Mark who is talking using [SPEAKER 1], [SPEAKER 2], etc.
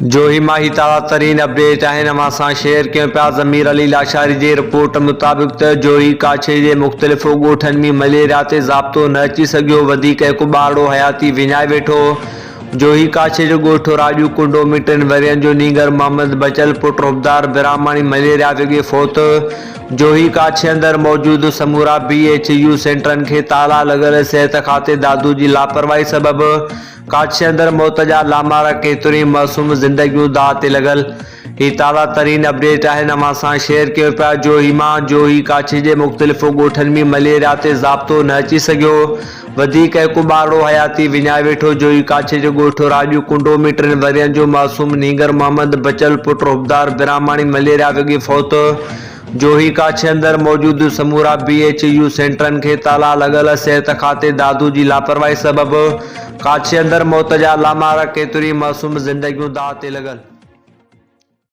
[SPEAKER 1] جوهي مان هي تازا ترين اپڊيٽ آهن اوهان سان شيئر ڪيون پيا ضمير علي لاشاري جي رپورٽ مطابق ته جوهي ڪاڇي جي مختلف ڳوٺن ۾ مليريا تي ضابطو نه اچي سگهيو وڌيڪ هڪ ٻارڙو حياتي وڃائي ويٺو جوهي ڪاڇي جو ڳوٺ راڄو ڪنڊو ۾ ٽن ورهين جو نينگر محمد بچل پٽ حبدار براهماڻي مليريا وگهي فوت جوهي ڪاڇي اندر موجود سمورا بي ايڇ يو سينٽرن کي تالا لڳل صحت کاتي دادو جي لاپرواهي سبب ڪاڇي اندر موت جا لامارا ڪيتريون ئي معصوم زندگيون داء تي لڳل. هي تازا ترين اپڊيٽ آهن اوهان سان شيئر ڪيون پيا جوهي مان جوهي ڪاڇي جي مختلف ڳوٺن ۾ مليريا تي ضابطو نه اچي سگهيو وڌيڪ هڪ ٻارڙو حياتي وڃائي ويٺو جوهي ڪاڇي جو ڳوٺ راڄو ڪنڊو ۾ ٽن ورهين جو معصوم نينگر محمد بچل پٽ حبدار براهماڻي مليريا وگهي فوت جوهي ڪاڇي اندر موجود سمورا بي ايڇ يو سينٽرن کي تالا لڳل، صحت کاتي دادو جي لاپرواهي سبب ڪاڇي اندر موت جا لامارا، ڪيتريون ئي معصوم زندگيون داء تي لڳل.